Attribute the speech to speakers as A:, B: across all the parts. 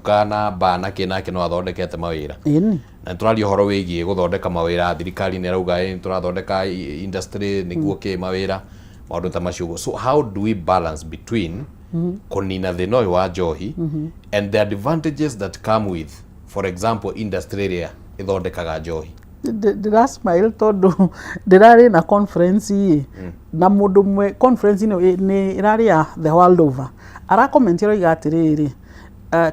A: Nduka na bar na kĩ nake no athondekete mawĩra.
B: Ĩni.
A: Na nĩ tũraria ũhoro wĩgiĩ gũthondeka mawĩra, thirikari nĩ ĩrauga nĩ tũrathondeka industry nĩguo kĩ mawĩra, maũndũ ta macio ũguo. So how do we balance between kũnina thĩna ũyũ wa njohi and the advantages that come with, for example, industry ĩrĩa ĩthondekaga njohi?
B: Ndĩra smile tondũ ndĩrarĩ na conference ĩ na mũndũ ũmwe. Conference ĩno nĩ ĩrarĩ ya the world over. Ara comment, aroiga atĩrĩrĩ,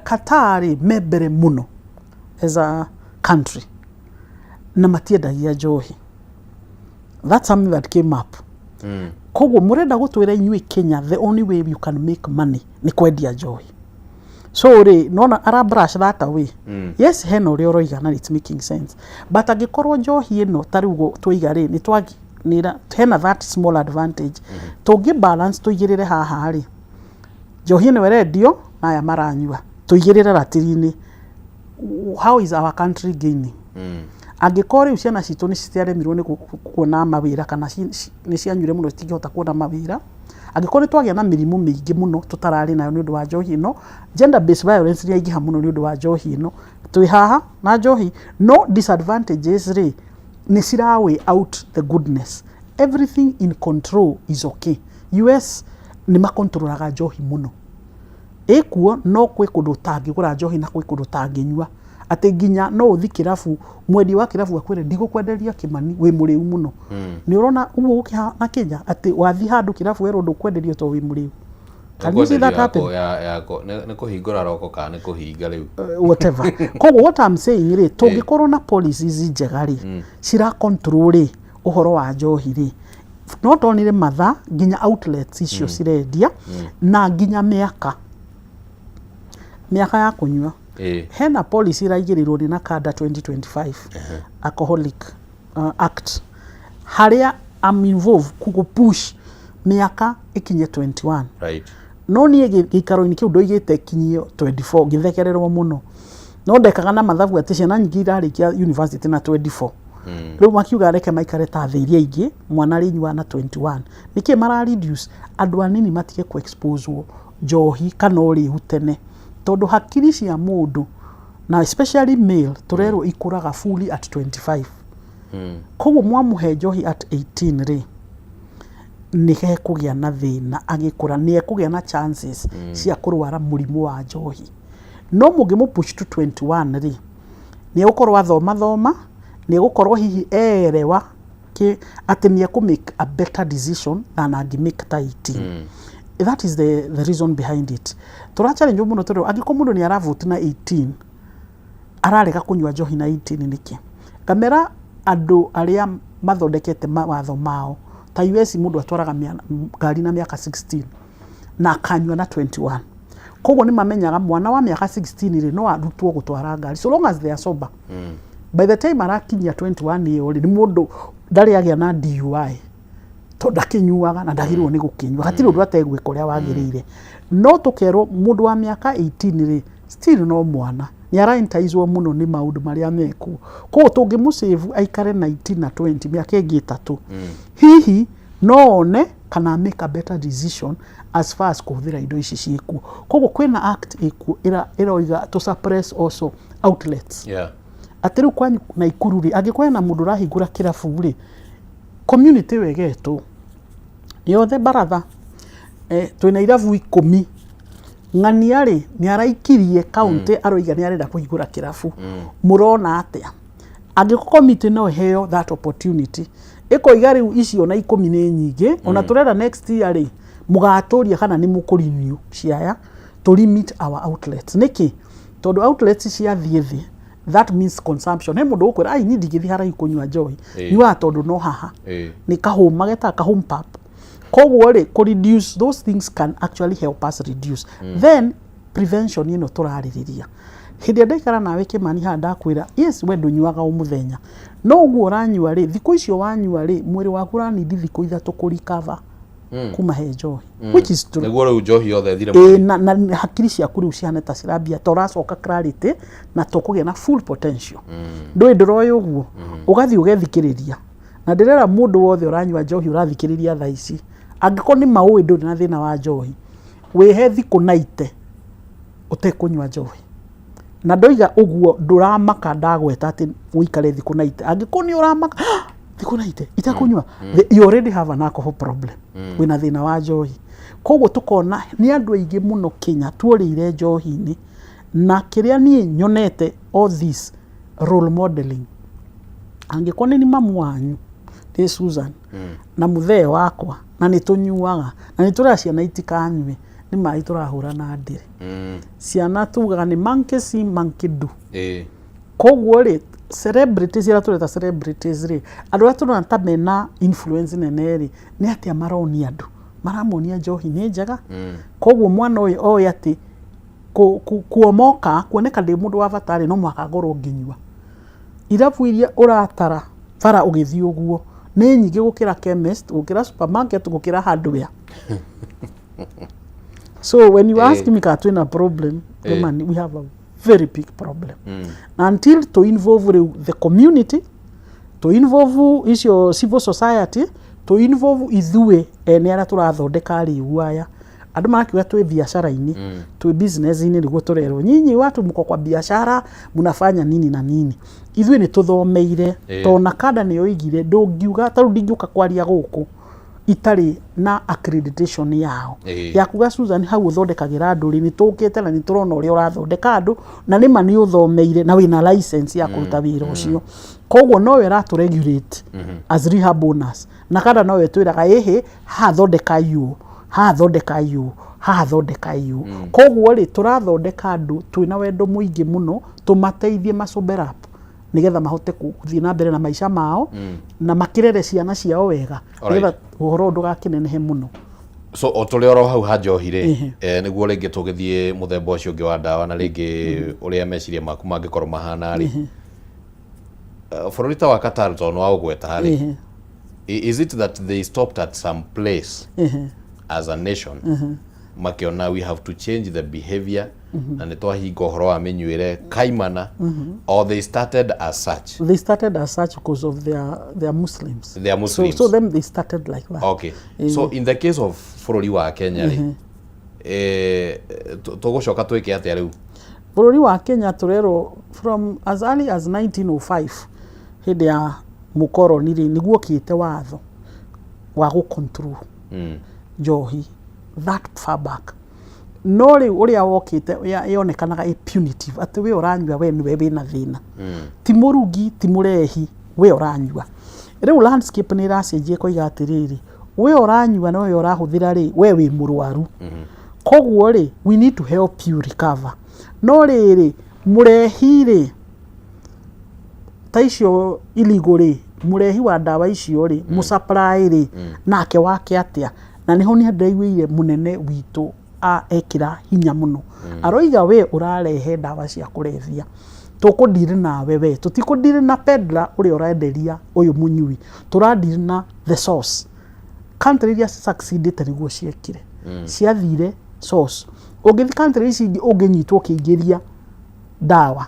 B: Qatar rĩ, me mbere mũno as a country na matiendagia njohi. That's something that came up. Koguo mũrenda gũtwĩra inyuĩ Kenya, the only way you can make money nĩ kwendia njohi? So rĩ, nona ara brush that away. Yes, hena ũrĩa ũroiga na it's making sense, but angĩkorwo njohi ĩno ta rĩu twaiga rĩ, nĩ twagi nĩ hena that small advantage, tũngĩ balance, tũigĩrĩre haha rĩ, njohi ĩno ĩrendio na aya maranyua, tũigĩrĩre ratiri-inĩ, how is our country gaining? Angĩkorwo rĩu ciana citũ nĩ ciaremirwo nĩ kuona mawĩra kana nĩ cianyuire mũno citingĩhota kuona mawĩra, angĩkorwo nĩ twagĩa na mĩrimũ mĩingĩ mũno tũtararĩ nayo nĩ ũndũ wa njohi ĩno, gender based violence nĩ yaingĩha mũno nĩ ũndũ wa njohi ĩno, twĩ haha na njohi, no disadvantages rĩ, nĩ cira weigh out the goodness. Everything in control is okay. US nĩ makontrolaga njohi mũno ĩkuo, no kwĩ kũndũ ũtangĩgũra njohi na kwĩ kũndũ ũtangĩnyua, atĩ nginya no ũthi kĩrabu, mwendia wa kĩrabu akwĩre, "Ndigũkwenderia Kĩmani, wĩ mũrĩu mũno." Nĩ ũrona ũguo gũkĩhana Kenya, atĩ wathi handũ kĩrabu werwo ndũkwenderio tondũ wĩ mũrĩu? Can you see that happen?
A: Nĩ kũhingũra roko kana nĩ kũhinga rĩu?
B: Whatever. Koguo what I'm saying rĩ, tũngĩkorwo na policies njega rĩ, cira control rĩ ũhoro wa njohi rĩ, not only mathaa, nginya outlets icio cirendia na nginya mĩaka ya kũnyua. Hena policy ĩraigĩrĩrwo nĩ NACADA 2025 Alcoholic Act, harĩa I'm involved kũpush mĩaka ĩkinye 21. No niĩ gĩikaro-inĩ kĩu ndoigĩte kinyio 24, ngĩthekererwo mũno, no ndekaga na mathabu atĩ ciana nyingĩ irarĩkia university na 24. Rĩu makiuga reke maikare ta thĩ iria ingĩ, mwana arĩnyuaga na 21. Nĩkĩ mara reduce andũ anini matige ku expose njohi kana ũrĩu tene? Tondũ hakiri cia mũndũ, na especially male, tũrerwo ikũraga fully at 25. Koguo mwamũhe njohi at 18 rĩ, nĩ hekũgĩa na thĩna agĩkũra, nĩ ekũgĩa na chances cia kũrwara mũrimũ wa njohi. No mũngĩmũ push to 21 rĩ, nĩ egũkorwo athoma thoma, nĩ egũkorwo hihi erewa atĩ nĩ ekũ make a better decision than angĩ make ta 18. That is the reason behind it. Tũra challenge mũno tondũ angĩkorwo mũndũ nĩ aravote na 18, ararega kũnyua njohi na 18 nĩkĩ? Ngamera andũ arĩa mathondekete mawatho mao ta US, mũndũ atwaraga ngari na mĩaka 16 na akanyua na 21. Koguo nĩ mamenyaga mwana wa mĩaka 16 rĩ, no arutwo gũtwara ngari so long as they are sober. By the time arakinyia 21 ĩyo rĩ, nĩ mũndũ ndarĩ agĩa na DUI tondũ ndakĩnyuaga na ndagĩrĩirwo nĩ gũkĩnyua, hatirĩ ũndũ ategwĩka ũrĩa wagĩrĩire. No tũkerwo mũndũ wa mĩaka 18 rĩ, still no mwana, nĩ araentaizwo mũno nĩ maũndũ marĩa mekuo. Koguo tũngĩmũsave aikare 19 na 20, mĩaka ĩngĩ 3, hihi no one kana make a better decision as far as kũhũthĩra indo ici ciĩkuo. Koguo kwĩna act ĩkuo ĩroiga to suppress also outlets, atĩ rĩu kwanyu Naikuru rĩ, angĩkorwo hena mũndũ ũrahingũra kĩrabu rĩ, community ĩyo ĩgetwo yothe baratha, twĩna irabu 10, ng'ania rĩ, nĩ araikirie kaunti, aroiga nĩ arenda kũhingũra kĩrabu, mũrona atĩa? Angĩkorwo committee no ĩheo that opportunity, ĩkoiga rĩu icio na 10 nĩ nyingĩ, ona tũrenda next year rĩ, mũgatũria kana nĩ mũkũrenew ciaya, to limit our outlets. Nĩkĩ? Tondũ outlets ciathiĩ thĩ, that means consumption. He mũndũ ũkwĩra, "Ai, niĩ ndingĩthiĩ haraihu kũnyua njohi, nyuaga tondũ no haha." Nĩ kahũma getaga kahome pub. Koguo rĩ, kũ reduce those things can actually help us reduce. Then prevention ĩno tũrarĩrĩria, hĩndĩ ĩrĩa ndaikara nawe Kĩmani haha, ndakwĩra, yes, we ndũnyuaga o mũthenya, no ũguo ũranyua rĩ, thikũ icio wanyua rĩ, mwĩrĩ waku ũranindi thikũ 3 kũrikava kuma he njohi, which is true.
A: Nĩguo rĩu njohi yothe ĩthire.
B: Ĩ, na hakiri ciaku rĩu cihane ta cirambia ta ũracoka clarity na tũkũgĩa na full potential. Ndũĩ ndũroĩ ũguo ũgathiĩ ũgethikĩrĩria. Na ndĩrera mũndũ wothe ũranyua njohi ũrathikĩrĩria thaa ici, angĩkorwo nĩ maũĩ ndũrĩ na thĩna wa njohi, wĩhe thikũ 90 ũtekũnyua njohi. Na ndoiga ũguo, ndũramaka ndagweta atĩ ũikare thikũ 90. Angĩkorwo nĩ ũramaka thikũ 90 itakũnyua, you already have an alcohol problem, wĩna thĩna wa njohi. Koguo tũkona nĩ andũ aingĩ mũno Kenya tuorĩire njohi-inĩ. Na kĩrĩa niĩ nyonete, all this role modeling, angĩkorwo nĩ mamu wanyu ndĩ Susan na mũthee wakwa na nĩ tũnyuaga na nĩ tũrera ciana itikanyue, nĩ maĩ tũrahũra na ndĩrĩ. Ciana tugaga nĩ monkey see, monkey do. Koguo rĩ, celebrities iria tũreta celebrities rĩ, andũ arĩa tũrona ta mena influence nene rĩ, nĩ atĩa maronia andũ? Maramonia njohi nĩ njega. Koguo mwana ũyũ oĩ atĩ kuomoka kuoneka ndĩ mũndũ wa bata rĩ, no mũhaka ngorwo ngĩnyua. Irabu iria ũratara bara ũgĩthiĩ ũguo nĩ nyingĩ gũkĩra chemist, gũkĩra supermarket, gũkĩra hardware. So when you ask me kana twĩna problem, Kimani, we have a very big problem. Na until to involve rĩu the community, to involve icio civil society, to involve ithuĩ ene arĩa tũrathondeka rĩu aya andũ marakiuga twĩ biacara-inĩ, twĩ business-inĩ, nĩguo tũrerwo nyinyi watu mko kwa biashara, mnafanya nini na nini. Ithuĩ nĩ tũthomeire. Tondũ NACADA nĩ yoigire ndũngiuga ta rĩu ndingĩũka kwaria gũkũ itarĩ na accreditation yao ya kuga Susan hau ũthondekagĩra andũ rĩ, nĩ tũkĩte na nĩ tũrona ũrĩa ũrathondeka andũ, na nĩma nĩ ũthomeire na wĩna license ya kũruta wĩra ũcio. Koguo nowe ĩratũ regulate as rehab owners. NACADA nowe ĩtwĩraga ĩhĩ, haha thondeka ũũ, haha thondeka ũũ, haha thondeka ũũ. Koguo rĩ, tũrathondeka andũ twĩna wendo mũingĩ mũno, tũmateithie masober up nĩgetha mahote gũthiĩ na mbere na maica mao na makĩrere ciana ciao wega, nĩgetha ũhoro ũyũ ndũgakĩnenehe mũno.
A: So o tũrĩ oro hau ha njohi rĩ, nĩguo rĩngĩ tũgĩthiĩ mũthemba ũcio ũngĩ wa ndawa na rĩngĩ ũrĩa meciria maku mangĩkorwo mahana rĩ, bũrũri ta wa Qatar, tondũ nĩ waũgweta rĩ, is it that they stopped at some place as a nation makiona we have to change the behavior na nĩ twahinga ũhoro wa mĩnyuĩre kaimana, or they started as such?
B: They started as such because of their Muslims.
A: They are Muslims.
B: So them, they started like that.
A: Okay, so in the case of bũrũri wa Kenya rĩ, tũgũcoka twĩke atĩa rĩu?
B: Bũrũri wa Kenya tũrerwo from as early as 1905, hĩndĩ ya mũkoroni rĩ, nĩguo kĩte watho wa gũ control njohi that far back. No rĩu ũrĩa wokĩte yonekanaga ĩ punitive, atĩ we ũranyua, we nĩwe wĩna thĩna, ti mũrugi, ti mũrehi, we ũranyua. Rĩu landscape nĩ ĩracenjia, ĩkoiga atĩrĩrĩ, we ũranyua na we ũrahũthĩra rĩ, we wĩ mũrwaru, koguo rĩ, we need to help you recover. No rĩrĩ, mũrehi rĩ, ta icio illegal rĩ, mũrehi wa ndawa icio rĩ, mũsupply rĩ, nake wake atĩa? Na nĩho nĩ ndĩraiguire mũnene witũ a ekĩra hinya mũno, aroiga we ũrarehe ndawa cia kũrebia, tũkũdeal nawe, we tũtikũdeal na peddler ũrĩa ũrenderia ũyũ mũnyui, tũradeal na the source. Country iria succeedĩte nĩguo ciekire, ciathire source. Ũngĩthiĩ country ici ingĩ, ũngĩnyitwo ũkĩingĩria ndawa,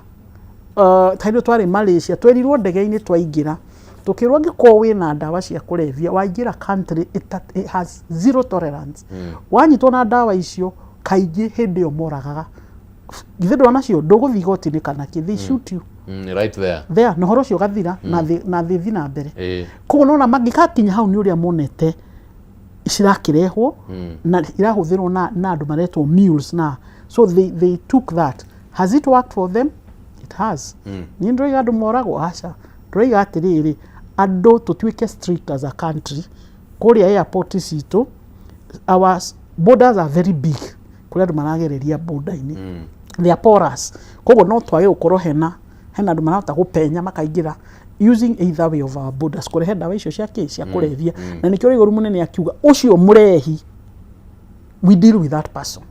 B: ta rĩu twarĩ Malaysia, twerirwo ndege-inĩ twaingĩra, tũkĩrwo angĩkorwo wĩna ndawa cia kũrebia waingĩra country, it has zero tolerance. Wanyitwo na ndawa icio, kaingĩ hĩndĩ ĩyo moragaga, githĩ ndona nacio ndũgũthiĩ igoti-inĩ kana kĩ, they shoot you
A: Right there.
B: There, na ũhoro ũcio ũgathira na thĩ thi na mbere. Koguo nona mangĩgakinya hau nĩ ũrĩa monete cirakĩrehwo na irahũthĩrwo na andũ maretwo mules, na so they took that. Has it worked for them? It has. Niĩ ndĩroiga andũ moragwo? Aca. Ndĩroiga atĩrĩrĩ, andũ tũtuĩke strict as a country. Kũrĩa airport citũ, our borders are very big, kũrĩa andũ maragereria border-inĩ, they are porous. Koguo no twage gũkorwo hena andũ marahota gũpenya makaingĩra using either way of our borders kũrehe ndawa icio cia kĩ, cia kũrebia. Na nĩkĩo rĩu mũnene akiuga ũcio mũrehi, we deal with that person,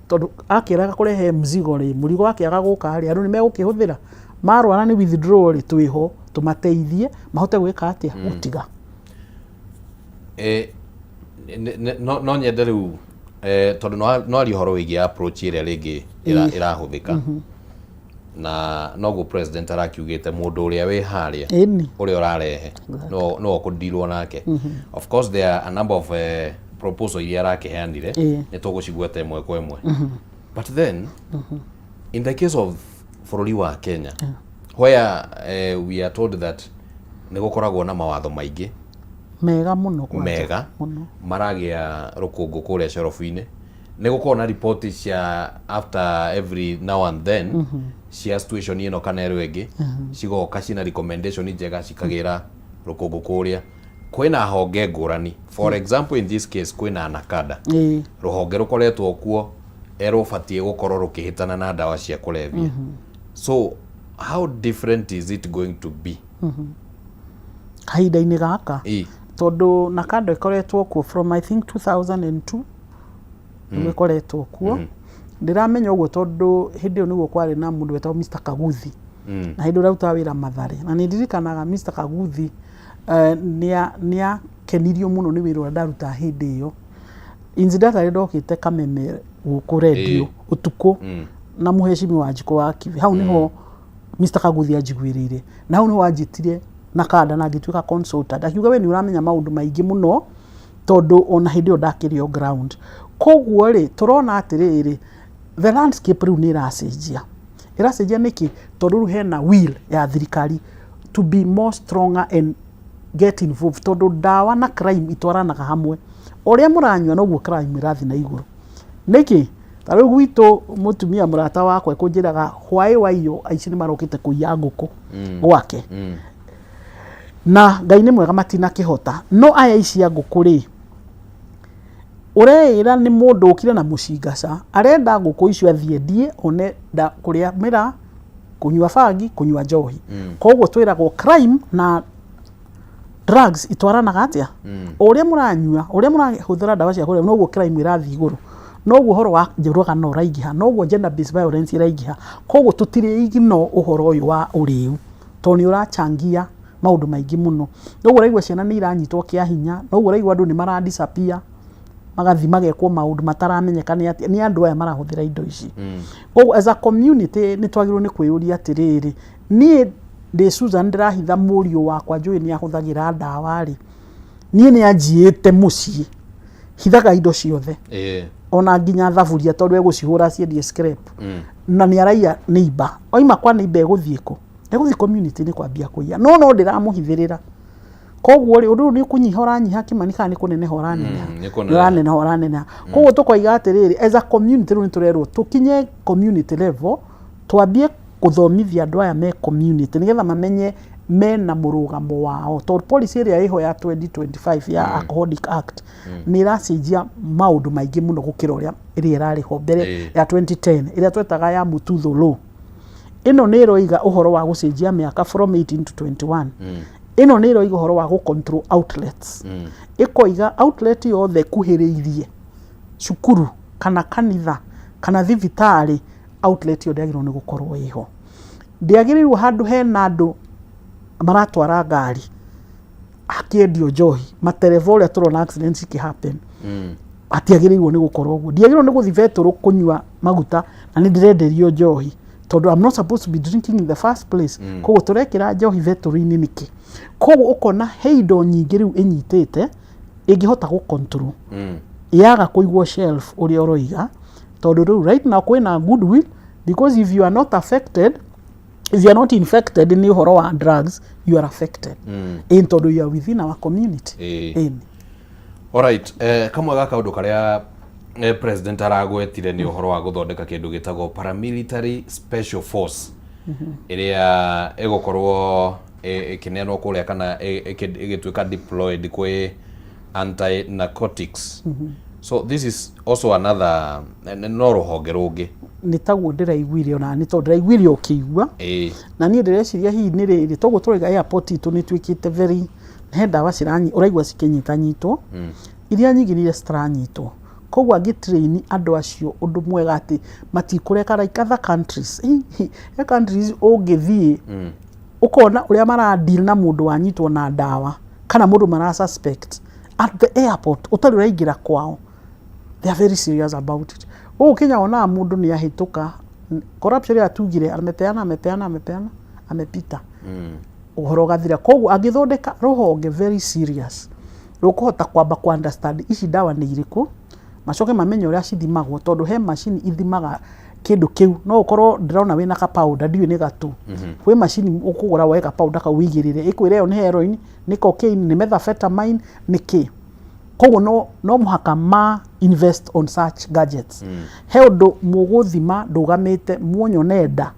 B: tondũ akĩraga kũrehe mzigo rĩ, mũrigo akĩaga gũka rĩ, andũ nĩ megũkĩhũthĩra marwara nĩ withdrawal rĩ, twĩho tũmateithie mahote gwĩka atĩa, gũtiga.
A: No nyende rĩu, tondũ no aria ũhoro wĩgiĩ approach ĩrĩa rĩngĩ ĩrahũthĩka, na noguo president arakiugĩte mũndũ ũrĩa wĩ harĩa ũrĩa ũrarehe no ũkũdealwo nake. Of course there are a number of proposal iria arakĩheanire, nĩ tũgũcigweta ĩmwe kwa ĩmwe, but then in the case of Bũrũri wa Kenya, where we are told that nĩ gũkoragwo na mawatho maingĩ
B: mega mũno kwanja.
A: Mega
B: mũno.
A: Maragĩa rũkũngũ kũrĩa corobu-inĩ, nĩ gũkorwo na riboti cia after every now and then cia situation ĩno kana ĩro ĩngĩ, cigoka ciĩna recommendation njega, cikagĩra rũkũngũ kũrĩa. Kwĩna honge ngũrani, for example, in this case kwĩna NACADA, rũhonge rũkoretwo kuo erwo batiĩ gũkorwo rũkĩhĩtana na ndawa cia kũrebia. So how different is it going to be?
B: Kahinda-inĩ gaka, tondũ NACADA ĩkoretwo kuo from, I think, 2002 nĩguo ĩkoretwo kuo. Ndĩramenya ũguo tondũ hĩndĩ ĩyo nĩguo kwarĩ na mũndũ wetagwo Mr Kaguthi, na hĩndĩ ĩyo ũrarutaga wĩra Mathare, na nĩ ndirikanaga Mr Kaguthi nĩakenirio mũno nĩ wĩra ũrĩa ndarutaga hĩndĩ ĩyo. Incidentally, ndokĩte Kameme gũkũ redio ũtukũ na mũhecimi wa Njikũ wa Kibe. Hau nĩho Mr Kaguthi anjiguĩrĩire, na hau nĩho anjĩtire NACADA na ngĩtuĩka consultant. Akiuga, "We nĩ ũramenya maũndũ maingĩ mũno," tondũ ona hĩndĩ ĩyo ndakĩrĩ o ground. Koguo rĩ, tũrona atĩrĩrĩ, the landscape rĩu nĩ ĩracenjia. Ĩracenjia nĩkĩ? Tondũ rĩu hena will ya thirikari to be more stronger and get involved, tondũ ndawa na crime itwaranaga hamwe. O ũrĩa mũranyua, noguo crime ĩrathiĩ na igũrũ. Nĩkĩ? Ta rĩu gwitũ, mũtumia mũrata wakwa ekũnjĩraga hwaĩ wa iyo aici nĩ marokĩte kũiya ngũkũ gwake, na Ngai nĩ mwega matinakĩhota. No aya aici a ngũkũ rĩ, ũreĩra nĩ mũndũ ũkire na mũcingaca, arenda ngũkũ icio athiĩ endie one kũrĩa mĩraa, kũnyua bangi, kũnyua njohi. Koguo twĩragwo crime na drugs itwaranaga atĩa? O ũrĩa mũranyua, o ũrĩa mũrahũthĩra ndawa cia kũrebia, noguo crime ĩrathiĩ igũrũ, noguo ũhoro wa njũragano ũraingĩha, noguo gender based violence ĩraingĩha. Koguo tũtirĩ ignore ũhoro ũyũ wa ũrĩu, tondũ nĩ ũrachangia maũndũ maingĩ mũno. Noguo ũraigua ciana nĩ iranyitwo kĩa hinya, noguo ũraigua andũ nĩ mara disappear, magathi magekwo maũndũ mataramenyeka nĩ atĩa, nĩ andũ aya marahũthĩra indo ici. Koguo as a community nĩ twagĩrĩirwo nĩ kwĩyũria atĩrĩrĩ, niĩ ndĩ Susan, ndĩrahitha mũriũ wakwa njũĩ nĩ ahũthagĩra ndawa rĩ, niĩ nĩ anjiĩte mũciĩ hithaga indo ciothe, ona nginya thaburia, tondũ egũcihũra ciendie scrap, na nĩ araiya neighbor. Oima kwa neighbor, egũthiĩ kũ? Egũthiĩ community nĩ kwambia kũiya, no ndĩramũhithĩrĩra. Koguo rĩ, ũndũ ũyũ nĩ kũnyiha ũranyiha, Kĩmani, kana nĩ kũneneha ũraneneha?
A: Nĩ kũneneha.
B: Nĩ ũraneneha, ũraneneha. Koguo tũkoiga atĩrĩrĩ, as a community rĩu nĩ tũrerwo tũkinye community level, twambie gũthomithia andũ aya me community nĩgetha mamenye mena mũrũgamo wao, tondũ policy ĩrĩa ĩho ya 2025 ya Alcoholic Act nĩ ĩracenjia maũndũ maingĩ mũno gũkĩra ũrĩa ĩrĩa ĩrarĩ ho mbere ya 2010, ĩrĩa twetaga ya Mututho Law. Ĩno nĩ ĩroiga ũhoro wa gũcenjia mĩaka from 18 to 21. Ĩno nĩ ĩroiga ũhoro wa gũ control outlets, ĩkoiga outlet yothe ĩkuhĩrĩirie cukuru kana kanitha kana thibitarĩ, outlet ĩyo ndĩagĩrĩirwo nĩ gũkorwo ĩho. Ndĩagĩrĩirwo handũ hena andũ maratwara ngari hakĩendio njohi, matereba, ũrĩa tũrona accidents cikĩ happen, hatiagĩrĩirwo nĩ gũkorwo ũguo. Ndiagĩrĩirwo nĩ gũthiĩ betũrũ kũnyua maguta na nĩ ndĩrenderio njohi, tondũ I'm not supposed to be drinking in the first place. Koguo tũrekĩra njohi betũrũ-inĩ nĩkĩ? Koguo ũkona he indo nyingĩ rĩu ĩnyitĩte ĩngĩhota gũ control yaga kũigwo shelf ũrĩa ũroiga, tondũ rĩu right now kwĩna goodwill, because if you are not affected, if you are not infected nĩ ũhoro wa drugs, you are affected in, tondũ you are within our community. Ĩni.
A: Alright, kamwe ga kaũndũ karĩa president aragwetire nĩ ũhoro wa gũthondeka kĩndũ gĩtagwo paramilitary special force, ĩrĩa ĩgũkorwo ĩkĩneanwo kũrĩa kana ĩgĩtuĩka deployed kwĩ anti narcotics. So this is also another, no rũhonge rũngĩ.
B: Nĩ taguo ndĩraiguire ona nĩ tondũ ndĩraiguire ũkĩigua. Na niĩ ndĩreciria hihi nĩ rĩrĩ, toguo tũraiga airport itũ nĩ ĩtuĩkĩte very, he ndawa ciranyi ũraigua cikĩnyitanyitwo, iria nyingĩ nĩ iria citaranyitwo. Koguo angĩ train andũ acio ũndũ mwega atĩ matikũreka like other countries. He countries ũngĩthiĩ ũkona ũrĩa mara deal na mũndũ wanyitwo na ndawa kana mũndũ mara suspect at the airport ũtarĩ ũraingĩra kwao. They are very serious about it. Gũkũ Kenya wonaga mũndũ nĩ ahĩtũka corruption ĩrĩa tugire, amepeana, amepeana, amepeana, amepita, ũhoro ũgathira. Koguo angĩthondeka rũhonge very serious rũkũhota kwamba ku understand ici ndawa nĩ irĩkũ, macoke mamenye ũrĩa cithimagwo, tondũ he macini ithimaga Kĩndũ kĩu no ũkorwo ndĩrona wĩna ka powder, ndiũĩ nĩ gatũ. Kwĩ macini ũkũgũra woe ka powder kau wĩigĩrĩre, ĩkwĩre ĩyo nĩ heroin, nĩ cocaine, nĩ methamphetamine, nĩ kĩ. Koguo no mũhaka ma invest on such gadgets. He ũndũ mũgũthima ndũgamĩte muonyone nda,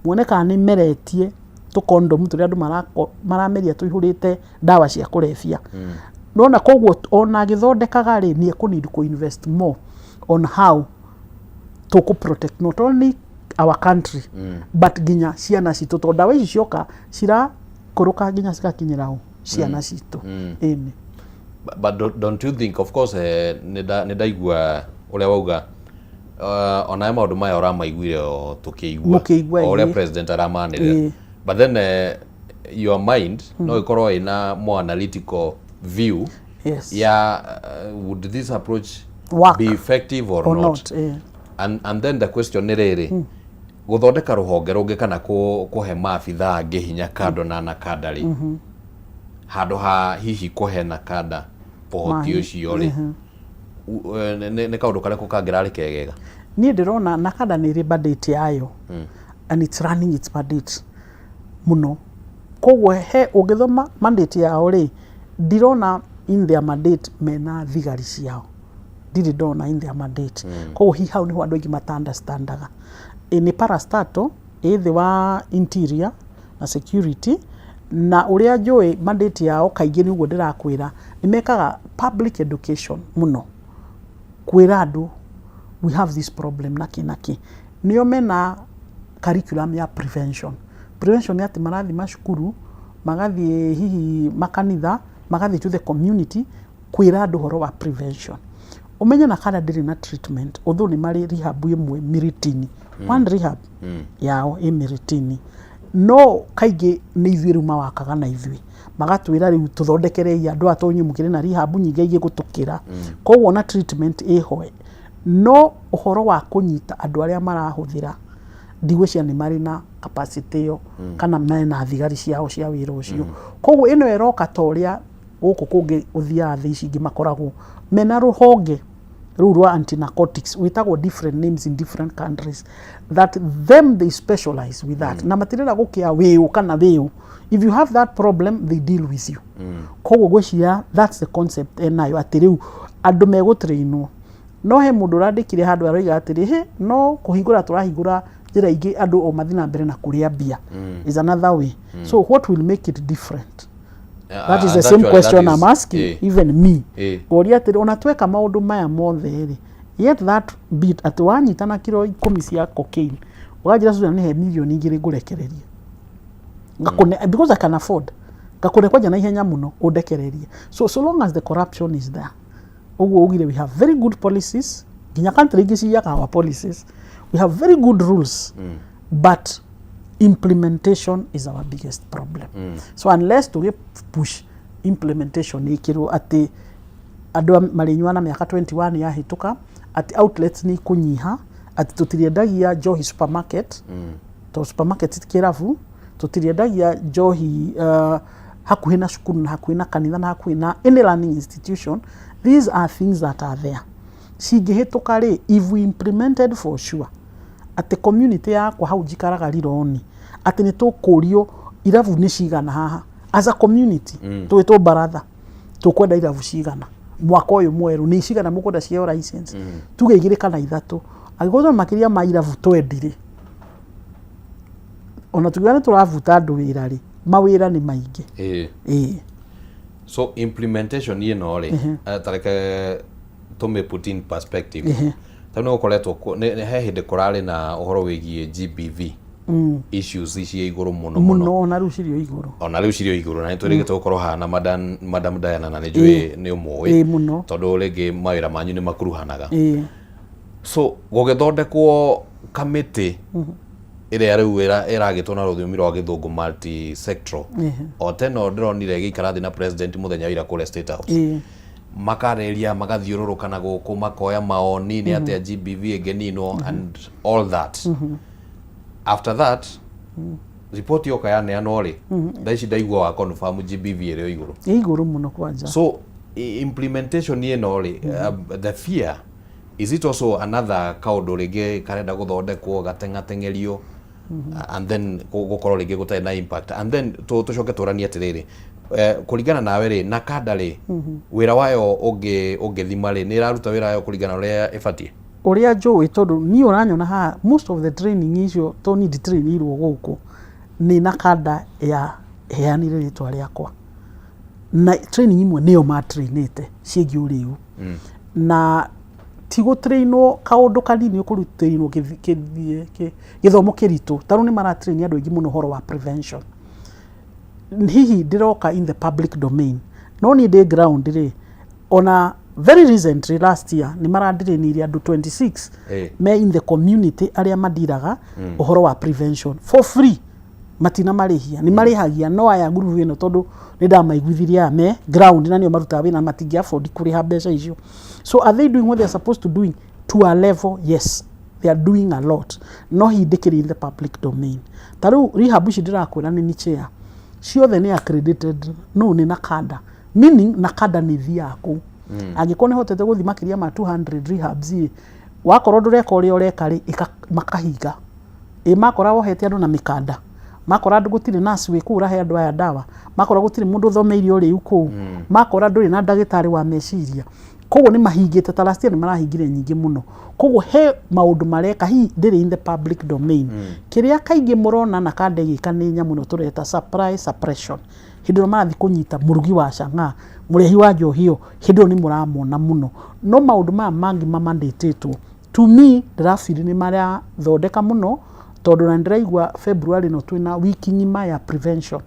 B: muone kana nĩ meretie tũkondomu tũrĩa andũ marameria tũihũrĩte ndawa cia kũrebia. Nona koguo ona agĩthondekaga rĩ, nĩ ekũ need kũ invest more on how tũkũ protect not only our country but nginya ciana citũ, tondũ ndawa ici cioka cirakũrũka nginya cigakinyĩra ũ ciana citũ. Ĩni.
A: But don't you think, of course, nĩ ndaigua ũrĩa wauga, onawe maũndũ maya ũramaiguire o tũkĩigua
B: Mũkĩigua,
A: o ũrĩa president aramanĩrĩra. But then your mind no ĩkorwo ĩna more analytical view ya would this approach
B: work
A: be effective or,
B: or
A: not,
B: not, eh.
A: And then the question nĩ rĩrĩ, gũthondeka rũhonge rũngĩ kana kũhe maabithaa angĩ hinya kando na NACADA rĩ, handũ ha hihi kũhe NACADA ũhoti ũcio rĩ, nĩ kaũndũ karĩkũ kangĩrarĩ kegega?
B: Niĩ ndĩrona NACADA nĩ ĩrĩ mandate yayo and it's running its mandate mũno. Koguo he ũngĩthoma mandate yao rĩ, ndirona in their mandate mena thigari ciao, ndirĩ ndona in their mandate. Koguo hihi hau nĩho andũ aingĩ mata understandaga. Ĩ nĩ parastatal ĩ thĩ wa interior na security, na ũrĩa njũĩ mandate yao kaingĩ nĩ ũguo ndĩrakwĩra, nĩ mekaga public education mũno, kwĩra andũ we have this problem na kĩ na kĩ. Nĩo mena curriculum ya prevention. Prevention nĩ atĩ marathiĩ macukuru, magathiĩ hihi makanitha, magathiĩ to the community kwĩra andũ ũhoro wa prevention. Ũmenye NACADA ndĩrĩ na treatment, although nĩ marĩ rehab ĩmwe Miritini, one rehab yao ĩ Miritini, no kaingĩ nĩ ithuĩ rĩu mawakaga na ithuĩ, magatwĩra rĩu tũthondekerei andũ aya tondũ inyuĩ mũkĩrĩ na rehab nyingĩ ingĩ gũtũkĩra. Koguo na treatment ĩho, no ũhoro wa kũnyita andũ arĩa marahũthĩra, ndigwĩciria nĩ marĩ na capacity ĩyo kana mena thigari ciao cia wĩra ũcio. Koguo ĩno ĩroka ta ũrĩa gũkũ kũngĩ ũthiaga thĩ ici ingĩ makoragwo mena rũhonge rũu rwa anti-narcotics, wĩtagwo different names in different countries, that them they specialize with that, na matirenda gũkĩa wĩũ kana wĩũ. If you have that problem, they deal with you. Koguo ngwĩciria that's the concept enayo, atĩ rĩu andũ megũtrainwo. No he mũndũ ũrandĩkire handũ aroiga atĩrĩ, he no kũhingũra tũrahingũra njĩra ingĩ andũ o mathiĩ na mbere na kũrĩa mbia is another way. So what will make it different? That is the
A: And
B: same
A: actually
B: question
A: that
B: I'm
A: is-
B: asking even me. Ngoria atĩrĩ, ona tweka maũndũ maya mothe rĩ, yet that bit atĩ wanyita na kiro 10 cia cocaine, ũganjĩra, "Susan, nĩhe mirioni 2 ngũrekererie," ngakũne because I can afford, ngakũne kwanja na ihenya mũno ũndekererie. So long as the corruption is there, ũguo ugire, we have very good policies, nginya country ingĩ ciyaga our policies, we have very good rules, but implementation is our biggest problem. So unless tũgĩ push implementation ĩkĩrwo atĩ andũ marĩnyua na mĩaka 21 yahĩtũka, atĩ outlets nĩ ikũnyiha, atĩ tũtirĩendagia njohi supermarket, tondũ supermarket ti kĩrabu, tũtirĩendagia njohi hakuhĩ na cukuru na hakuhĩ na kanitha na hakuhĩ na any learning institution. These are things that are there cingĩhĩtũka rĩ, if we implemented for sure, atĩ community yakwa hau njikaraga Rironi, atĩ nĩ tũkũrio irabu nĩ cigana haha as a community, tũgĩtwo baratha, tũkwenda irabu cigana mwaka ũyũ mwerũ, nĩ cigana mũkwenda ciheo license, tuge igĩrĩ kana ithatũ. Angĩkorwo twĩna makĩria ma irabu 20 rĩ, ona tugiuga nĩ tũrabuta andũ wĩra rĩ, mawĩra nĩ maingĩ. Ĩĩ.
A: So implementation ĩno rĩ, tareke tũmĩ put in perspective. Tondũ nĩ gũkoretwo he hĩndĩ kũrarĩ na ũhoro wĩgiĩ GBV issues ici igũrũ mũno mũno.
B: Mũno, ona rĩu cirĩ o igũrũ.
A: Ona rĩu cirĩ o igũrũ, na nĩ twĩrĩgĩte gũkorwo haha na Madam Diana, na nĩ njũĩ nĩ ũmũĩ,
B: Ĩĩ, mũno.
A: tondũ rĩngĩ mawĩra manyu nĩ makuruhanaga. So gũgĩthondekwo kamĩtĩ ĩrĩa rĩu ĩragĩtwo na rũthiomi rwa gĩthũngũ multi sectoral, o teno ndĩronire ĩgĩikara thĩ na president mũthenya wa ira kũrĩa State House, makarĩria, magathiũrũrũka na gũkũ, makoya maoni nĩ atĩa GBV ĩngĩninwo and all that. After that report yoka yaneanwo rĩ, thaa ici ndaigua wa confirm GBV ĩrĩ o igũrũ.
B: Ĩ igũrũ mũno kwanja.
A: So implementation ĩno rĩ, the fear Is it also another kaũndũ rĩngĩ karenda gũthondekwo gateng'ateng'erio and then gũkorwo rĩngĩ gũtarĩ na impact? And then tũcoke tũranie atĩrĩrĩ, kũringana nawe rĩ, NACADA rĩ, wĩra wayo ũngĩthima rĩ, nĩ ĩraruta wĩra wayo kũringana na ũrĩa ĩbatiĩ?
B: Ũrĩa njũĩ, tondũ niĩ ũranyona haha, most of the training icio to niĩ nditrainĩirwo gũkũ, nĩ NACADA ya heanire rĩtwa rĩakwa, na training imwe nĩo matrainĩte ciĩgiĩ ũrĩu. Na ti gũtrainwo kaũndũ kanini, ũkũtrainwo gĩthomo kĩritũ. Ta rĩu nĩ maratrain andũ aingĩ mũno ũhoro wa prevention. Hihi ndĩroka in the public domain, no niĩ ndĩ ground rĩ, ona very recently, last year, nĩ marandirĩnirie andũ 26 me in the community arĩa mandiraga ũhoro wa prevention for free. Matina marĩhia, nĩ marĩhagia, no aya ngurubu ĩno, tondũ nĩ ndamaiguithirie, aya me ground na nĩo marutaga wĩra, matingĩ afford kũrĩha mbeca icio. So are they doing what they are supposed to doing? To a level, yes, they are doing a lot, no hihi ndĩkĩrĩ in the public domain. Ta rĩu rehab ici ndĩrakwĩra nĩ chair ciothe nĩ accredited, no nĩ NACADA, meaning NACADA nĩ thiaga kũu. Angĩkorwo nĩ hotete gũthiĩ makĩria ma 200 rehabs ĩ, wakorwo ndũreka ũrĩa ũreka rĩ, makahinga. Ĩ makora wohete andũ na mĩkanda, makora andũ gũtirĩ nurse wĩ kũu ũrahe andũ aya ndawa, makora gũtirĩ mũndũ ũthomeire ũrĩu kũu, makora ndũrĩ na ndagĩtarĩ wa meciria, koguo nĩ mahingĩte. Ta last year nĩ marahingire nyingĩ mũno. Koguo he maũndũ mareka, hihi ndĩrĩ in the public domain. Kĩrĩa kaingĩ mũrona NACADA ĩgĩka nĩ nyamũ ĩno tũreta supply suppression. Hĩndĩ ĩrĩa marathiĩ kũnyita mũrugi wa chang'aa, mũrehi wa njohi ĩyo, hĩndĩ ĩyo nĩ mũramona mũno. No maũndũ maya mangĩ mamandatĩtwo, to me ndĩrabiri nĩ marathondeka mũno, tondũ na ndĩraigua February no twĩna wiki ng'ima ya prevention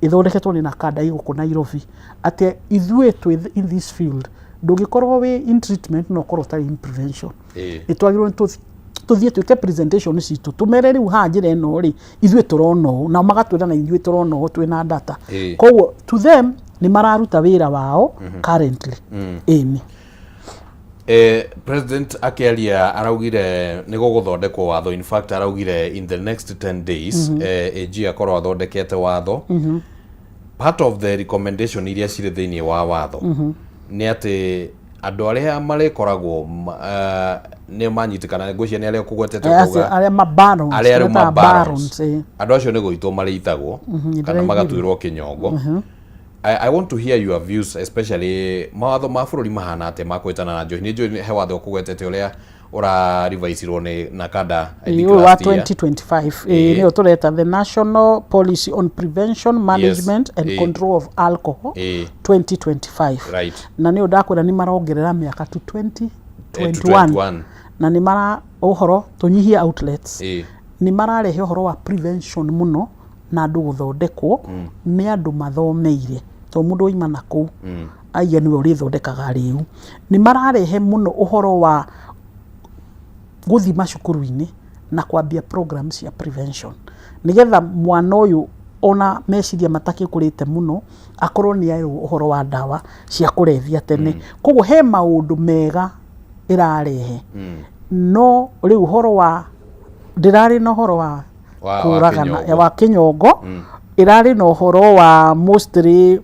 B: ĩthondeketwo nĩ NACADA ĩ gũkũ Nairobi, atĩ ithuĩ twĩ in this field, ndũngĩkorwo wĩ in treatment no ũkorwo ũtarĩ in prevention. Nĩ twagĩrĩirwo nĩ tũthiĩ twĩke presentation citũ, tũmere rĩu haha njĩra ĩno rĩ, ithuĩ tũrona ũũ, nao magatwĩra na ithuĩ tũrona ũũ, twĩna data. Koguo to them nĩ mararuta wĩra wao currently, ĩni.
A: President akĩaria araugire nĩ gũgũthondekwo watho. In fact, araugire in the next 10 days AG akorwo athondekete watho. Part of the recommendation iria cirĩ thĩinĩ wa watho nĩ atĩ andũ arĩa marĩkoragwo nĩ manyitĩkana, ngwĩciria nĩ arĩa ũkũgwetete ũkauga
B: arĩa ma barons,
A: arĩa rĩu
B: tũretaga
A: ma barons,
B: barons, ĩ.
A: Andũ acio nĩ gũitwo marĩitagwo kana
B: Ndĩraiguire.
A: magatuĩrwo kĩnyongo. I want to hear your views, especially mawatho ma bũrũri mahana atĩa ma kwĩtana na njohi. Nĩ njũĩ he watho ũkũgwetete ũrĩa ũra revisirwo nĩ NACADA, I think
B: Ũyũ wa
A: last year.
B: 2025, ĩ, nĩyo tũreta the National Policy on Prevention, Management and Control of Alcohol 2025. Na nĩyo ndakwĩra nĩ marongerera mĩaka to 2021.
A: 21.
B: Na nĩ mara ũhoro tũnyihie outlets, nĩ mararehe ũhoro wa prevention mũno na andũ gũthondekwo nĩ andũ mathomeire, to mũndũ waima na kũu aiya nĩwe ũrĩthondekaga rĩu. Nĩ mararehe mũno ũhoro wa gũthiĩ macukuru-inĩ na kwambia program cia prevention, nĩgetha mwana ũyũ ona meciria matakĩkũrĩte mũno akorwo nĩ erwo ũhoro wa ndawa cia kũrebia tene. Koguo he maũndũ mega ĩrarehe, no rĩu ũhoro wa ndĩrarĩ na ũhoro wa
A: wa
B: kũragana
A: kĩnyongo.
B: Wa kĩnyongo ĩrarĩ na ũhoro wa mostly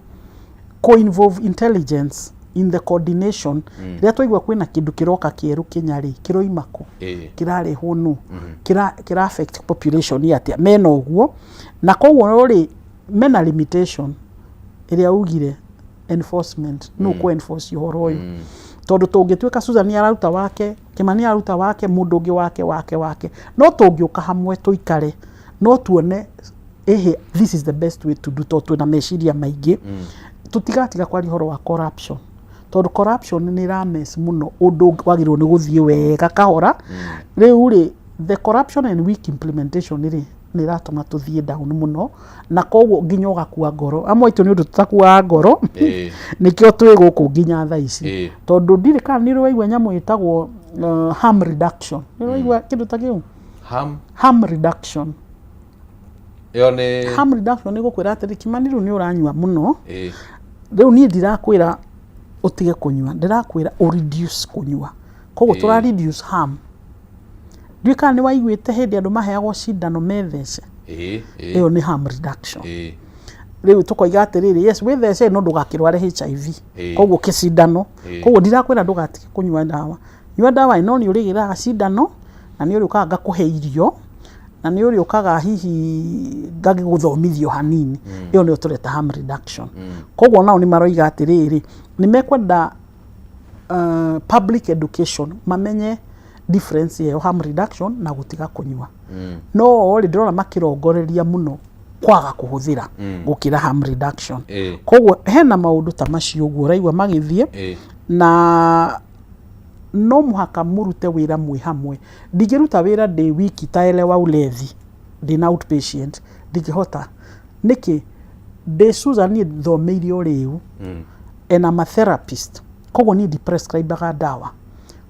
B: co-involve intelligence in the coordination. Rĩrĩa twaigua kwĩna kĩndũ kĩroka kĩerũ Kenya rĩ, kĩroima kũ, kĩrarehwo nũ, kĩra affect population atĩa, mena ũguo. Na koguo rĩ, mena limitation ĩrĩa ugire enforcement, nũ kũ enforce ũhoro ũyũ? Tondũ tũngĩtuĩka Susan araruta wake, Kimani araruta wake, mũndũ ũngĩ wake wake wake, no tũngĩũka hamwe tũikare no tuone ĩhĩ, this is the best way to do, tondũ twĩna meciria maingĩ. Tũtigatiga kwaria ũhoro wa corruption, tondũ corruption nĩ ĩramess mũno ũndũ wagĩrĩirwo nĩ gũthiĩ wega kahora. Rĩu rĩ, the corruption and weak implementation rĩ, nĩ ĩratũma tũthiĩ down mũno, na koguo nginya ũgakua ngoro. Amwe aitũ nĩ ũndũ tũtakuaga ngoro, nĩkĩo twĩ gũkũ nginya thaa ici. Tondũ ndirĩ kana nĩ ũrĩ waigua nyamũ ĩtagwo harm reduction? Nĩ ũrĩ waigua kĩndũ ta kĩu?
A: Harm?
B: Harm reduction.
A: Ĩyo nĩ?
B: Harm reduction nĩ gũkwĩra atĩrĩ, Kimani, rĩu nĩ ũranyua mũno. Rĩu niĩ ndirakwĩra ũtige kũnyua, ndĩrakwĩra ũ reduce kũnyua. Koguo tũra reduce harm. Ndiũĩ kana nĩ waiguĩte hĩndĩ andũ maheagwo cindano methece?
A: Ĩ.
B: Ĩyo nĩ harm reduction. Rĩu tũkoiga atĩrĩrĩ, yes, wĩthece no ndũgakĩrware HIV. Koguo kĩcindano. Koguo ndirakwĩra ndũgatige kũnyua ndawa, Nyua ndawa ĩno nĩ ũrĩgĩraga cindano na nĩ ũrĩũkaga ngakũhe irio na nĩ ũrĩũkaga hihi ngagĩgũthomithio hanini. Ĩyo nĩyo tũreta harm reduction. Koguo nao nĩ maroiga atĩrĩrĩ, nĩ mekwenda public education, mamenye difference ĩyo harm reduction na gũtiga kũnyua. No rĩ, ndĩrona makĩrongoreria mũno kwaga kũhũthĩra gũkĩra harm reduction. Koguo hena maũndũ ta macio ũguo ũraigua magĩthiĩ. Na no mũhaka mũrute wĩra mwĩ hamwe. Ndingĩruta wĩra ndĩ wiki ta Elewa Ulevi ndĩna outpatient, ndingĩhota. Nĩkĩ? Ndĩ Susan, niĩ thomeire ũrĩu and I'm a therapist, koguo niĩ ndiprescribaga ndawa.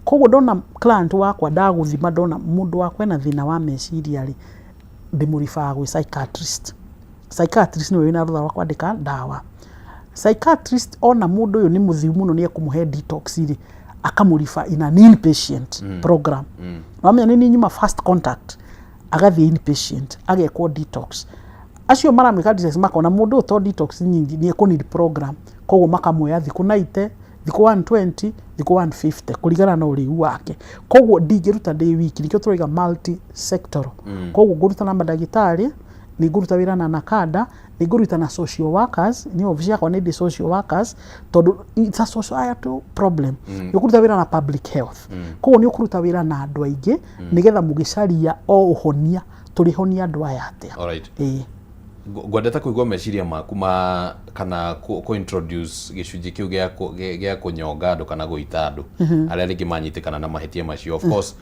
B: Koguo ndona client wakwa, ndagũthima, ndona mũndũ wakwa ena thĩna wa meciria rĩ, ndĩmũribaga gwĩ psychiatrist. Psychiatrist nĩwe wĩna rũtha rwa kwandĩka ndawa. Psychiatrist ona mũndũ ũyũ nĩ mũthiu mũno, nĩ ekũmũhe detox rĩ, akamũriba in an inpatient program. Wamenya nĩ niĩ nyuma first contact, agathiĩ inpatient agekwo detox. Acio maramwĩka detox makona mũndũ ũyũ to detox nyingĩ nĩ ekũ need program, koguo makamuoya thikũ 90, thikũ 120, thikũ 150, kũringana na ũrĩu wake. Koguo ndingĩruta ndĩ wiki, nĩkĩo tũrauga multi sectoral. Koguo ngũruta na mandagĩtarĩ, nĩ ngũruta wĩra na NACADA, nĩ ngũruta na social workers. Nĩ obici yakwa nĩ ndĩ social workers, tondũ it's a societal problem. Nĩ ũkũruta wĩra na public health. Koguo nĩ ũkũruta wĩra na andũ aingĩ nĩgetha mũgĩcaria o ũhonia, tũrĩhonia andũ aya atĩa. Ĩĩ.
A: Ngwendete kũigua meciria maku ma kana kũ introduce gĩcunjĩ kĩu gĩa kũnyonga andũ kana gũita andũ arĩa rĩngĩ manyitĩkana na mahĩtia macio. Of course,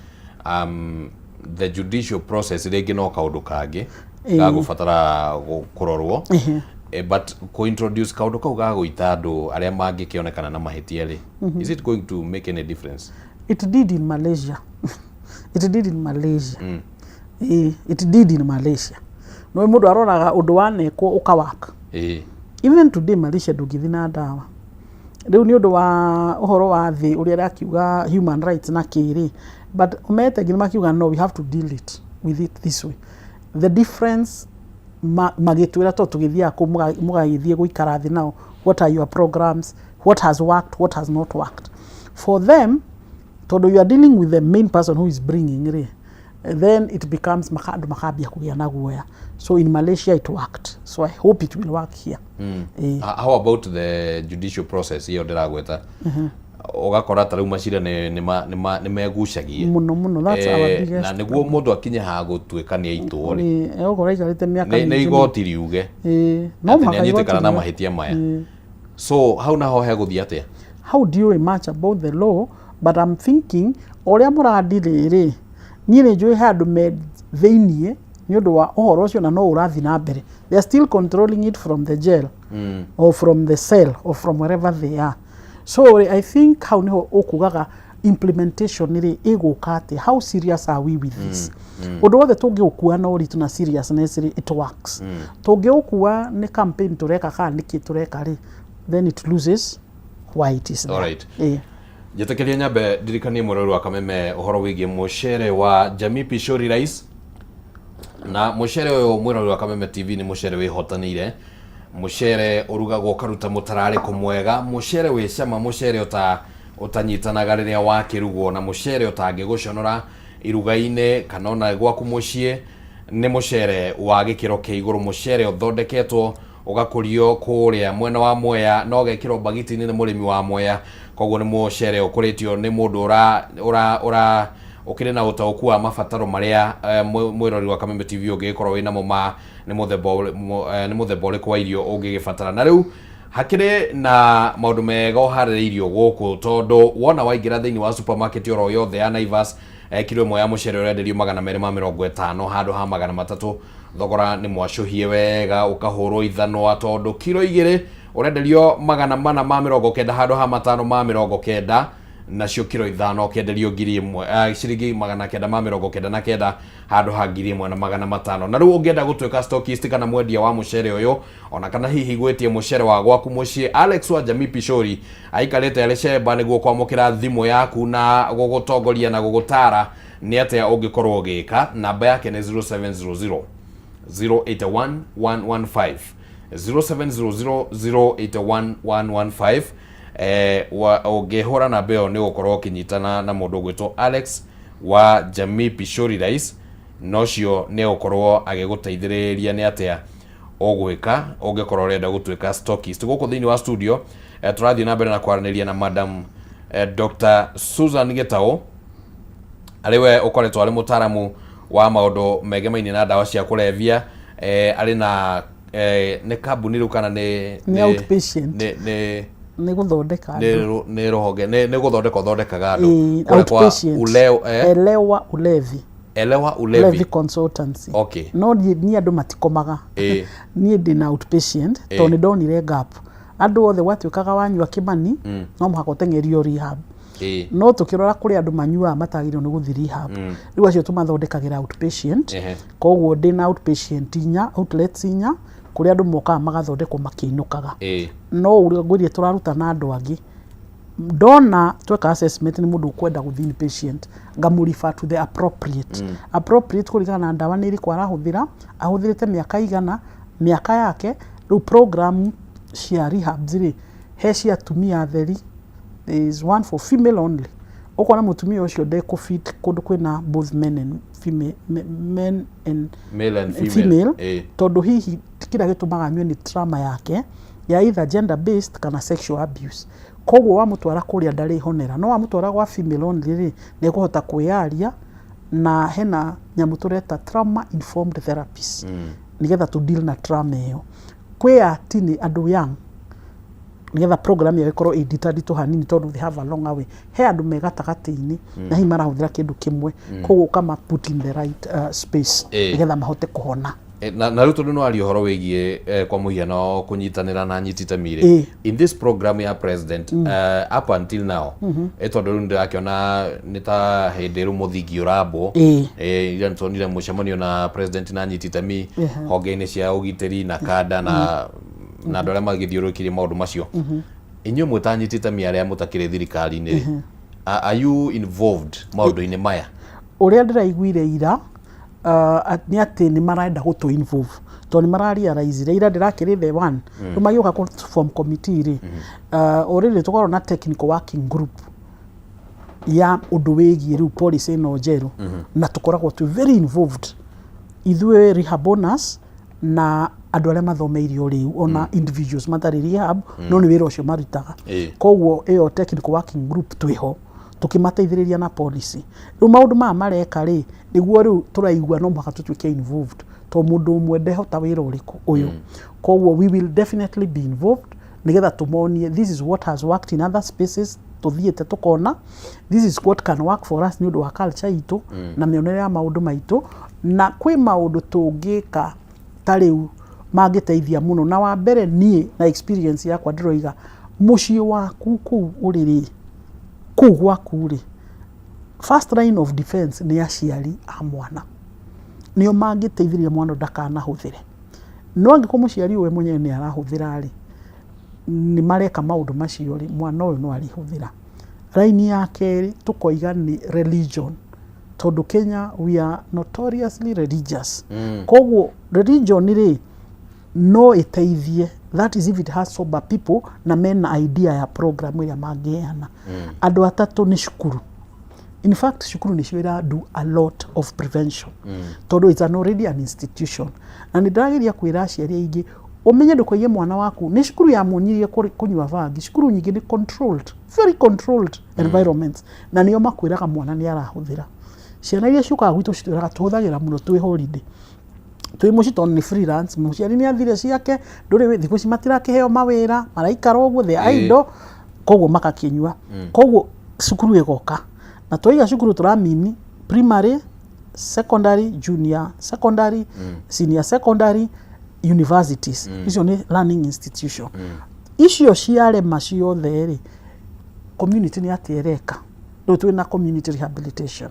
A: the judicial process rĩngĩ no kaũndũ kangĩ gagũbatara kũrorwo. But kũ introduce kaũndũ kau ga gũita andũ arĩa mangĩkĩonekana na mahĩtia rĩ, is it going to make any difference?
B: It did in Malaysia. It did in Malaysia. It did in Malaysia. No mũndũ aroraga ũndũ wanekwo ũkawaka. Even today Malaysia ndũngĩthiĩ na ndawa rĩu nĩ ũndũ wa ũhoro wa thĩ ũrĩa ĩrakiuga human rights na kĩrĩ, but mete nginya makiuga, "No, we have to deal it with it this way." The difference magĩtwĩra to tũgĩthiaga kũu mũgagĩthiĩ gũikara thĩ nao, what are your programs, what has worked, what has not worked for them, tondũ you are dealing with the main person who is bringing rĩ, then it becomes andũ makambia kũgĩa na guoya. So in Malaysia it worked, so I hope it will work here.
A: How about the judicial process iyo ndĩragweta? Ũgakora ta rĩu macira nĩ megucagia
B: mũno mũno. That's our biggest.
A: Na nĩguo mũndũ akinye ha gũtuĩka nĩ aitwo rĩ,
B: Nĩ egũkorwo aikarĩte mĩaka
A: nĩ
B: mĩingĩ mũno.
A: Igoti riuge
B: No
A: atĩ nĩ
B: mũhaka igoti
A: anyitĩkana na
B: riuge.
A: mahĩtia maya. So hau naho hegũthiĩ atĩa?
B: How do you much about the law, but I'm thinking ũrĩa mũrandiri rĩ, niĩ nĩ njũĩ he andũ me thĩiniĩ nĩ ũndũ wa ũhoro ũcio na no ũrathiĩ na mbere. They are still controlling it from the jail or from the cell or from wherever they are. So rĩ, I think hau niho ũkugaga implementation rĩ ĩgũka atĩa. How serious are we with this? Ũndũ wothe tũngĩũkua na ũritũ na seriousness rĩ, it works. Tũngĩũkua nĩ campaign tũreka kana nĩkĩ tũreka rĩ, then it loses why it is there. Ĩĩ.
A: Njĩtĩkĩria nyambe ndirikanie mwĩrori wa Kameme ũhoro wĩgiĩ mũcere wa Jamii Pishori Rice. Na mũcere ũyũ, mwĩrori wa Kameme TV, nĩ mũcere wĩhotanĩire, mũcere ũrugagwo ũkaruta mũtararĩko mwega, mũcere wĩ cama, mũcere ũtanyitanaga rĩrĩa wakĩrugwo, na mũcere ũtangĩgũconora iruga-inĩ kana ona gwaku mũciĩ. Nĩ mũcere wa gĩkĩro kĩa igũrũ, mũcere ũthondeketwo ũgakũrio kũrĩa mwena wa Mwea na ũgekĩrwo mbagiti-inĩ nĩ mũrĩmi wa Mwea. Koguo nĩ mũcere ũkũrĩtio nĩ mũndũ ũra ũkĩrĩ na ũtaũku wa mabataro marĩa mwĩrori wa Kameme TV ũngĩgĩkorwo wĩnamo ma nĩ mũthemba ũrĩkũ wa irio ũngĩgĩbatara. Na rĩu hakĩrĩ na maũndũ mega ũharĩrĩirio gũkũ, tondũ wona waingĩra thĩinĩ wa supermarket oro yothe ya Naivas, kiro ĩmwe ya mũcere ũrenderio 250 handũ ha 300. Thogora nĩ mwacũhie wega, ũkahũrwo ithanwa, tondũ kiro 2 ũrenderio 490 handũ ha 590, nacio kiro 5 ũkenderio 1000, ciringi 999 handũ ha 1500. Na rĩu ũngĩenda gũtuĩka stockist kana mwendia wa mũcere ũyũ, ona kana hihi gwĩtia mũcere wa gwaku mũciĩ, Alex wa Jamii Pishori aikarĩte arĩ cemba nĩguo kwamũkĩra thimũ yaku na gũgũtongoria na gũgũtara nĩ atĩa ũngĩkorwo ũgĩka. Namba yake nĩ 0700 081 115, 0700 081 115. Ũngĩhũra namba ĩyo nĩ ũgũkorwo ũkĩnyitana na mũndũ ũgwĩtwo Alex wa Jamii Pishori Rice, na ũcio nĩ egũkorwo agĩgũteithĩrĩria nĩ atĩa ũgwĩka ũngĩkorwo ũrenda gũtuĩka stockist. Gũkũ thĩinĩ wa studio tũrathiĩ na mbere na kwaranĩria na Madam Dr. Susan Gĩtaũ, arĩ we ũkoretwo arĩ mũtaaramu wa maũndũ megemainie na ndawa cia kũrebia, arĩ na nĩ kambuni rĩu kana nĩ
B: Nĩ outpatient.
A: Nĩ
B: Nĩ gũthondeka
A: nĩ
B: andũ.
A: Nĩ rũhonge nĩ gũthondeka ũthondekaga andũ
B: Ĩĩ,
A: kũrĩa kwa
B: outpatient.
A: Uleo,
B: Elewa Ulevi.
A: Elewa Ulevi.
B: Ulevi Consultancy. No niĩ andũ matikomaga. Niĩ ndĩ na outpatient tondũ nĩ ndonire gap. Andũ othe gwatuĩkaga wanyua kĩmani no mũhaka ũteng'erio rehab. No tũkĩrora kũrĩ andũ manyuaga matagĩrĩirwo nĩ gũthiĩ rehab. Rĩu acio tũmathondekagĩra outpatient. Koguo ndĩ na outpatient inya, outlets inya, kũrĩa andũ mokaga magathondekwo makĩinũkaga. No ũrĩa ngwĩrire tũraruta na andũ angĩ, ndona tweka assessment nĩ mũndũ ũkwenda gũthiĩ inpatient, ngamũ refer to the appropriate, appropriate kũringana na ndawa nĩ ĩrĩkũ arahũthĩra, ahũthĩrĩte mĩaka igana, mĩaka yake. Rĩu program cia rehabs rĩ, he cia atumia atheri, there is one for female only. Ũkona mũtumia ũcio ndekũ fit kũndũ kwĩna both men and female, men and
A: male and female,
B: female, tondũ hihi kĩrĩa gĩtũmaga anyue nĩ trauma yake ya either gender based kana sexual abuse. Koguo wamũtwara kũrĩa ndarĩhonera, no wamũtwara gwa female only rĩ, nĩ ekũhota kwĩyaria na hena nyamũ tũreta trauma informed therapies, nĩgetha tũ deal na trauma ĩyo. Kwĩ ya tini, andũ young, nĩgetha program ĩyo ĩkorwo ĩ nditanditũ hanini tondũ they have a long way. He andũ me gatagatĩ-inĩ na hihi marahũthĩra kĩndũ kĩmwe, koguo ũkama put in the right space nĩgetha mahote kũhona.
A: Na rĩu tondũ nĩ waria ũhoro wĩgiĩ kwa mũhiano kũnyitanĩra na anyiti itemi rĩ, in this program ya president, up until now, tondũ rĩu nĩndĩrakĩona nĩ ta hĩndĩ rĩu mũthingi ũrambwo. Ira nĩtuonire mũcemanio na president na anyiti itemi honge-inĩ cia ũgitĩri na kanda na andũ arĩa magĩthiũrũrũkĩirie maũndũ macio. Inyuĩ mwĩ ta anyiti itemi arĩa mũtakĩrĩ thirikari-inĩ rĩ, are you involved maũndũ-inĩ maya?
B: Ũrĩa ndĩraiguire ira nĩ atĩ nĩ marenda gũtũ involve tondũ nĩ mararealize ira ndĩrakĩrĩ the one rĩu magĩũka kũ form committee rĩ, already tũkorwo na technical working group ya ũndũ wĩgiĩ rĩu policy ĩno njerũ, na tũkoragwo twĩ very involved ithuĩ rehab owners na andũ arĩa mathomeire ũrĩu, ona individuals matarĩ rehab no nĩ wĩra ũcio marutaga. Koguo ĩyo technical working group twĩho tũkĩmateithĩrĩria na policy. Rĩu maũndũ maya mareka rĩ, nĩguo rĩu tũraigua no mũhaka tũtuĩke involved to mũndũ ũmwe ndehota wĩra ũrĩkũ ũyũ. Koguo we will definitely be involved nĩgetha tũmonie this is what has worked in other spaces tũthiĩte tũkona, this is what can work for us nĩ ũndũ wa culture itũ na mĩonere ya maũndũ maitũ, na kwĩ maũndũ tũngĩka ta rĩu mangĩteithia mũno. Na wa mbere, niĩ na experience yakwa ndĩroiga mũciĩ waku kũu ũrĩ rĩ, kũu gwaku rĩ, first line of defense nĩ aciari a mwana, nĩo mangĩteithĩrĩria mwana ndakanahũthĩre. No angĩkorwo mũciari ũyũ mwenyewe nĩ arahũthĩra rĩ, nĩ mareka maũndũ macio rĩ, mwana ũyũ no arĩhũthĩra. Raini ya kerĩ tũkoiga nĩ religion, tondũ Kenya we are notoriously religious. Koguo religion rĩ, no ĩteithie, that is if it has sober people na mena idea ya program ĩrĩa mangĩheana. Andũ atatũ nĩ cukuru. In fact, cukuru nĩcio ira do a lot of prevention tondũ it's an already an institution. Na nĩ ndĩrageria kwĩra aciari aingĩ, ũmenye ndũkoige mwana waku nĩ cukuru yamuonirie kũnyua bangi. Cukuru nyingĩ nĩ controlled, very controlled environments, na nĩo makwĩraga mwana nĩ arahũthĩra. Ciana iria ciũkaga gwitũ citwĩraga tũhũthagĩra mũno twĩ holiday, twĩ mũciĩ, tondũ nĩ freelance, mũciari nĩ athire ciake, ndũrĩ thikũ ici matirakĩheo mawĩra, maraikara ũguo, they are idle, koguo makakĩnyua. Koguo cukuru ĩgoka, na twaiga cukuru tũramini primary, secondary, junior secondary, senior secondary, universities. Icio nĩ learning institution. Icio ciarema ciothe rĩ, community nĩ atĩa ĩreka? Rĩu twĩna community rehabilitation.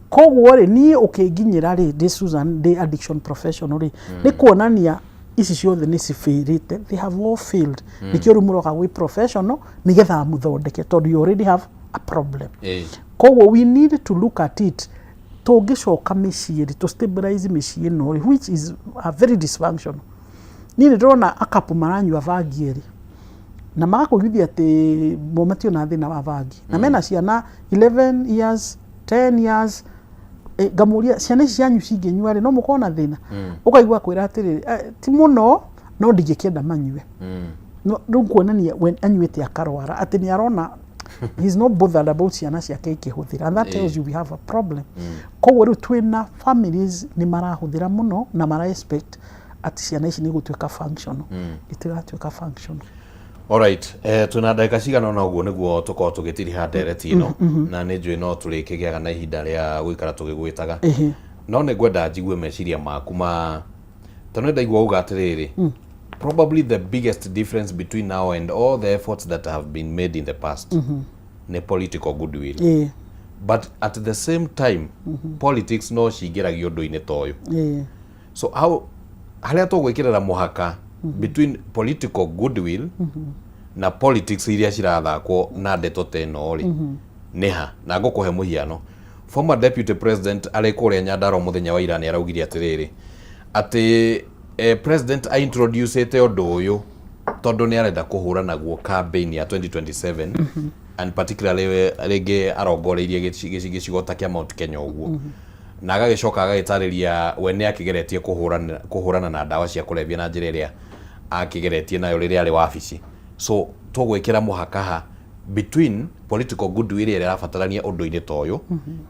B: Koguo rĩ, niĩ ũkĩnginyĩra rĩ, ndĩ Susan, ndĩ addiction professional rĩ, nĩ kuonania ici ciothe nĩ cibĩrĩte, they have all failed. Nĩkĩo rĩu mũroka gwĩ professional nĩgetha amũthondeke, tondũ you already have a problem. Koguo we need to look at it. Tũngĩcoka mĩciĩ rĩ, tũ stabilize mĩciĩ ĩno rĩ, which is a very dysfunctional. Niĩ nĩ ndĩrona akapu maranyua bangi erĩ. Na magakũiguithia atĩ mo mationa thĩna wa bangi na mena ciana 11 years, 10 years. Ngamũria, ciana ici cianyu cingĩnyua rĩ, no mũkorwo na thĩna? Ũkaigua kwĩra atĩrĩrĩ, "Ti mũno, no ndingĩkĩenda manyue." No rĩu kuonania we anyuĩte akarwara, atĩ nĩ arona he's not bothered about ciana ciake ikĩhũthĩra, and that tells you we have a problem. Koguo rĩu twĩna families nĩ marahũthĩra mũno na mara expect atĩ ciana ici nĩ igũtuĩka functional. Itigatuĩka functional.
A: Alright, twĩna ndagĩka cigana ũna ũguo nĩguo tũkorwo tũgĩtiriha ndereti ĩno, na nĩ njũĩ no tũrĩkĩgĩaga na ihinda rĩa gũikara tũgĩgwĩtaga. No nĩ ngwenda njigue meciria maku ma tondũ nĩ ndaigua uga atĩrĩrĩ, probably the biggest difference between now and all the efforts that have been made in the past nĩ political goodwill. But at the same time, politics no cingĩragio ũndũ-inĩ ta ũyũ. So how harĩa tũgwĩkĩrĩra mũhaka between political goodwill na politics iria cirathakwo na ndeto ta ĩno rĩ, nĩ ha? Na ngũkũhe mũhiano, former deputy president arĩ kũrĩa Nyandarua mũthenya wa ira nĩ araugire atĩrĩrĩ, atĩ president aintroducĩte ũndũ ũyũ tondũ nĩ arenda kũhũra naguo campaign ya 2027, and particularly rĩngĩ arongoreirie gĩcigo ta kĩa Mount Kenya ũguo. Na agagĩcoka agagĩtarĩria we nĩ akĩgeretie kũhũrana na ndawa cia kũrebia na njĩra ĩrĩa akĩgeretie nayo rĩrĩa arĩ wabici. So tũgwĩkĩra mũhaka ha between political goodwill ĩrĩa ĩrabatarania ũndũ-inĩ ta ũyũ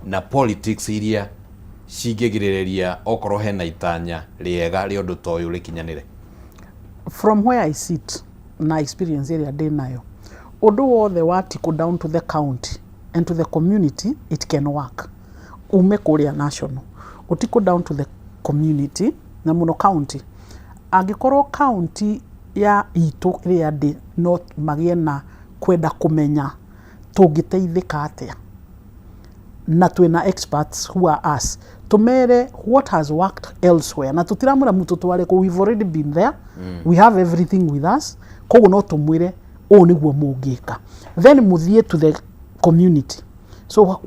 A: na politics iria cingĩgirĩrĩria okorwo hena itanya rĩega rĩa ũndũ ta ũyũ rĩkinyanĩre?
B: From where I sit na experience ĩrĩa ndĩ nayo, ũndũ wothe wa trickle down to the county and to the community, it can work. Ume kũrĩa national, ũtrickle down to the community na mũno county. Angĩkorwo county ya itũ ĩrĩa ndĩ no magĩe na kwenda kũmenya tũngĩteithĩka atĩa, na twĩna experts who are us, tumere what has worked elsewhere, na tutiramwĩra mũtũtware kũu. We've already been there, we have everything with us. Koguo no tũmwĩre ũũ nĩguo mũngĩka, then mũthiĩ to the community. So